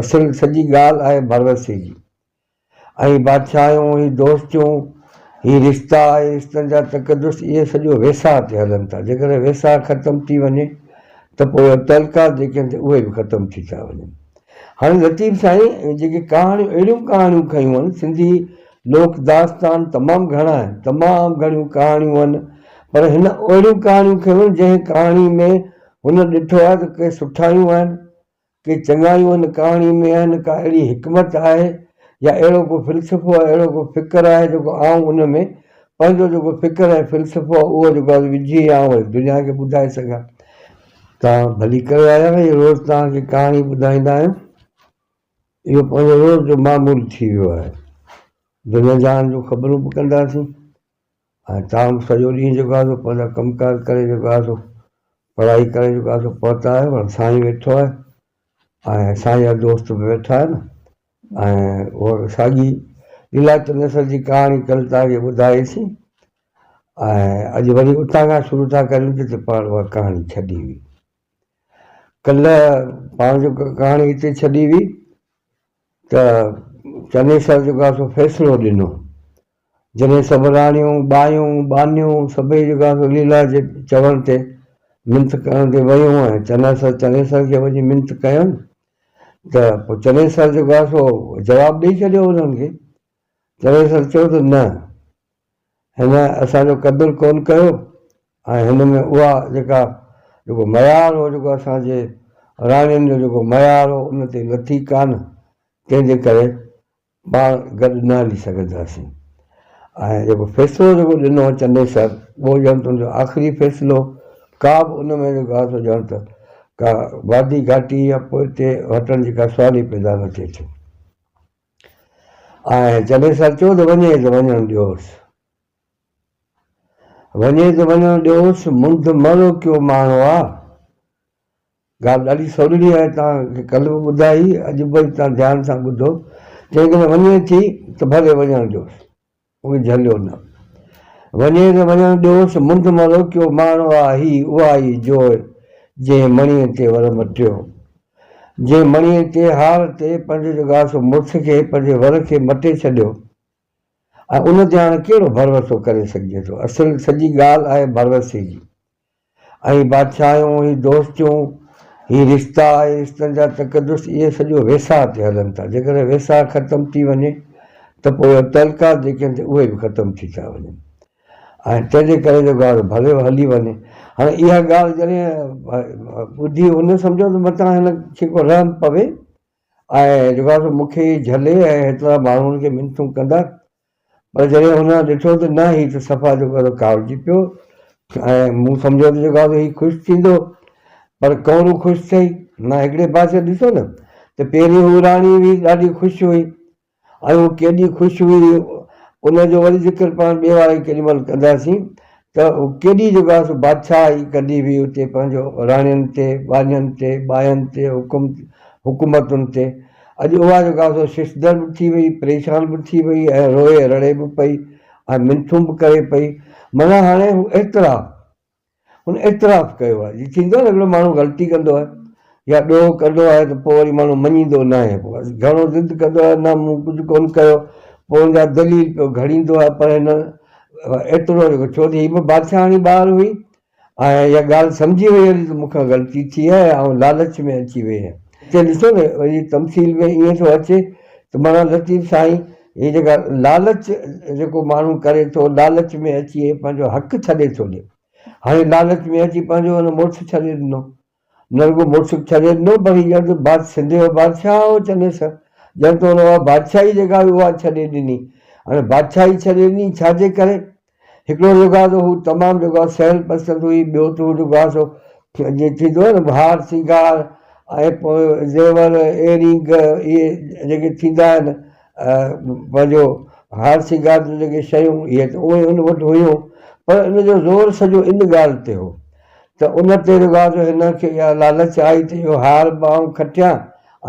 اصل سڄي ڳالهه آهي ڀروسي جي. ۽ بادشاهيون، هي دوستيون، هي رشتا ۽ رشتن جا تقدس اهي سڄو ويساهه تي هلن ٿا. جيڪڏهن ويساهه ختم ٿي وڃي ته پوء اهي تعلقات جيڪي آهن اهي به ختم ٿي ٿا وڃن. هاڻي لطيف سائين جيڪي ڪهاڻيون اهڙيون ڪهاڻيون کنيون آهن، سنڌي لوڪ داستان تمام گهڻا آهن، تمام گهڻيون ڪهاڻيون آهن پر هن اهڙيون ڪهاڻيون کنيون آهن جنهن ڪهاڻي ۾ هن ڏٺو آهي ته ڪي سٺايون آهن، ڪي چڱايون هن ڪهاڻيء ۾ آهن، ڪا اهڙي حڪمت آهي يا اهڙو ڪو فلسفو آهي، اهڙو ڪو فڪر آهي جيڪو آئون ان ۾ پنهنجو جيڪو فڪر ۽ فلسفو آهي اهو جيڪو آهي وجهي آئون وري دنيا کي ٻڌائي سگهان. توهان ڀلي ڪري آيا آهيو، روز توهان کي ڪهاڻي ٻڌائيندا آهيون، اهو پنهنجو روز جو معمول ٿي ويو آهي. دنيا جهان جون خبرون به ڪنداسين. ۽ توهان به سڄو ڏينهن جيڪو آهي سو پنهنجا ڪم ڪار ڪري جيڪو آهي سو پڙهائي ڪري جيڪو آهي سو پهتا آهيو هاڻي سائين ويٺو آهي ۽ سائين جا دوست به ويٺا آهن ۽ اها ساڳي ليلا چنيسر جي ڪهاڻي ڪل توهان کي ٻڌائيسين ۽ اڄ وري اتان کان شروع ٿا ڪريون جتي پاڻ اها ڪهاڻي ڇڏي هئي ڪلهه پاڻ جو ڪهاڻي هتي ڇڏي هئي ته چنيسر جيڪو آهي سو فيصلو ڏنو. جڏهن سڀ راڻيون، ٻايون، ٻانهيون سڀئي جيڪو آهي سو ليلا جي چوڻ تي منٿ ڪرڻ تي ويون ۽ چنيسر چنيسر کي وڃي منٿ ڪيائون ته پوء چنيسر جيڪو آهي سو جواب ڏئي ڇڏيو انهن کي. چنيسر چيو ته نه هن اسان جو قدر ڪونه ڪيو ۽ هن ۾ اها جيڪا جيڪو معيار هو جيڪو اسان جي راڻين جو جيڪو معيار هو ان تي لٿي ڪانه تنهن جي ڪري پاڻ گڏ نه هلي سگهنداسين ۽ جيڪو فيصلو جيڪو ڏنو چنيسر اهو ڄڻ ته ان جو آخري فيصلو ڪا به ان ۾ جيڪو آهي سو ڄڻ ته ڪا واڌي گهاٽي يا پوئتي هٽڻ جي ڪا سوال ئي پيدا نه ٿئي ٿو. ۽ چنيسر چيو ته وڃي ته وڃڻ ڏيوس. وڃي ته وڃڻ ڏيوس، منڌ مه روڪيو ماڻهو آ. ڳالهه ڏاڍي سولڙي آهي، توهان کي ڪلهه به ٻڌائي، اڄ به وري توهان ڌيان سان ٻڌو. جيڪڏهن وڃي ٿي ته ڀلي وڃڻ ڏيوس. اهي جهليو نه. وڃي ته وڃڻ ڏيوس، منڌ مان روڪيو ماڻهو آ هي اها ئي جوء، جنهن مڻيء تي ور مٽيو. جنهن مڻيء تي هار تي پنهنجو جڳاسو مڙس کي پنهنجي ور کي مٽي ڇڏيو ۽ ان تي هاڻي ڪهڙو ڀروسو ڪري سگهجي ٿو. اصل سڄي ڳالهه آهي ڀروسي جي. ۽ بادشاهيون، هي دوستيون، هي رشتا ۽ رشتن جا تقدس اهي سڄو ويساهه تي هلن ٿا. جيڪڏهن ويساهه ختم ٿي وڃي ته پوء اهي تعلقات جيڪي آهن اهي به ختم ٿي ٿا وڃن ۽ تنهن جي ڪري جيڪو آهي ڀلي هلي وڃي. هاڻي اها ڳالهه جڏهن ٻڌي هن سمجهيو ته متان هن کي ڪو رحم پوي ۽ جيڪو آهي سو مون کي ئي جهلي ۽ هيترا ماڻهن کي منٿون ڪندا پر جڏهن هن ڏٺو ته نه هي ته صفا جيڪو آهي سو ڪاوڙجي پيو ۽ مون سمجهيو ته جيڪو آهي سو هي خوش ٿيندو پر ڪنورو خوش ٿئي نه هڪڙي پاسي ڏسو نه ته پهرين هو راڻي هئي ڏاڍي خوش هئي ۽ هو ڪيڏي خوش هئي ان جو وري ذڪر پاڻ ٻئي واري ڪيڏي مهل ڪنداسين ته هو ڪيڏي جيڪو آهي سو بادشاهي ڪندي هئي اتي پنهنجو راڻين تي، ٻانهين تي، ٻاين تي، حڪم حڪومتن تي. اڄ اها جيڪا آهي سو ششدر به ٿي وئي، پريشان به ٿي وئي ۽ روئي رڙي به پئي ۽ منٿون به ڪري پئي. معنيٰ هاڻي هو اعتراف هن اعتراف ڪيو آهي. جي ٿيندو آهي نه هڪڙو ماڻهو غلطي ڪندو آهي يا ڏوهه ڪندو آهي ته پوء وري ماڻهو مڃيندو ناهي پوء گهڻو ضد ڪندو آهي نه مون ڪجهه ڪونه ڪيو پوء ان جا دليل پيو گهڙيندو آهي پر هن ايترو جيڪو ڇو ته هي به بادشاهاڻي ٻار هئي ۽ اها ڳالهه سمجهي وئي هلي ته مون کان غلطي ٿي آهي آئون لالچ ۾ اچي وئي آهيان هتي ڏسو نه وري تمثيل ۾ ائين ٿو اچي ته معنيٰ لطيف سائين هي جيڪا لالچ جيڪو ماڻهو ڪري ٿو لالچ ۾ اچي ۽ پنهنجو حق ڇڏي ٿو ڏي هاڻي لالچ ۾ اچي پنهنجو هن مڙس ڇڏي ڏنو نه رڳو مڙس ڇڏي ڏنو پر هي ڄڻ ته باد سنڌ جو بادشاهه هو چنيسر ڄڻ ته هن اها بادشاهي جيڪا هئي اها ڇڏي ڏني هاڻي بادشاهي ڇڏي ڏني ڇا جي ڪري هڪڙو جيڪو آهي سو هو تمام جيڪو آهي سهل پسند هئي ٻيو ته هو جيڪو آهي سو جيئن ٿيندو آهي نه هار سينگار ۽ پوء زيور ايئرنگ اهي جيڪي ٿيندا آهن پنهنجو هار سينگار جون جيڪي شيون اهي ته اهي هن وٽ هيون پر ان جو زور سڄو ان ڳالهه تي هو ته ان تي رڳو جو هن کي اها لالچ آئي ته اهو هار به آئون کٽيان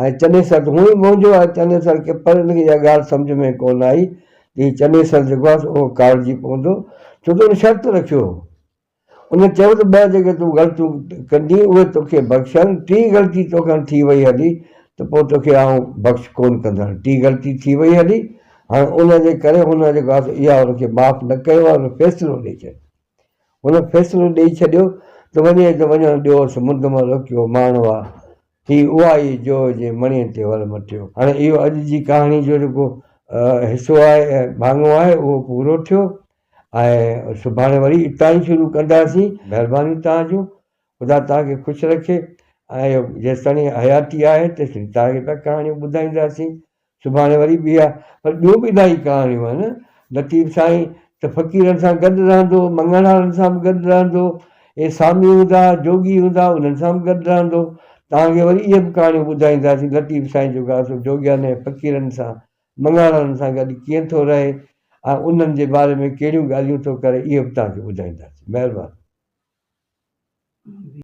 ۽ چنيسر ته هونئن ئي منهنجو آهي چنيسر کي پر هن کي اها ڳالهه سمجهه ۾ ڪونه آئي ته هي چنيسر جيڪو آهي سو اهو ڪاوڙجي پوندو ڇو ته هن شرط رکيو هو. ان چيو ته ٻه جيڪي تون غلطيون ڪندين اهي توکي بخشيل، ٽين غلطي توکان ٿي وئي هلي ته پوء توکي آئون بخش ڪونه ڪندس. ٽين غلطي ٿي وئي هلي، هاڻي ان جي ڪري هن جيڪو آهي سو اها هن کي معاف نه ڪيو آهي، هن فيصلو ڏئي ڇڏيو. هن فيصلو ڏئي ڇڏيو ته وڃي ته وڃڻ ڏيوس، منڌ مان روڪيو ماڻهو آ، هي اها ئي جو جي مڻين تي ور مٽيو. هاڻي اهو اڄ جي ڪهاڻي جو جيڪو حصو آهي ۽ ڀاڱو آهي اهو پورو ٿيو ۽ سڀاڻي وري اتان ئي شروع ڪنداسين. مهربانيون توهان جون. خدا توهان کي خوش رکي ۽ جيستاڻي حياتي آهي تيستائين توهان کي پيا ڪهاڻيون ٻڌائينداسين. سڀاڻي وري ٻي آهي پر ٻيون به الاهي ڪهاڻيون آهن. لطيف سائين ته فقيرن سان گڏ رهندو هو، مڱڻهارن سان به گڏ رهندو هو، اهي سامي هوندا ها، جوڳي هوندا ها، انهن سان به گڏ رهندو هو. توهان کي وري اهي به ڪهاڻيون ٻڌائينداسين. لطيف سائين جيڪو آهي سو جوڳين ۽ فقيرن سان، مڱڻهارن سان گڏ ڪيئن ٿو رهي ۽ انهن جي باري ۾ ڪهڙيون ڳالهيون ٿو ڪري اهي به توهان کي ٻڌائينداسين. مهرباني.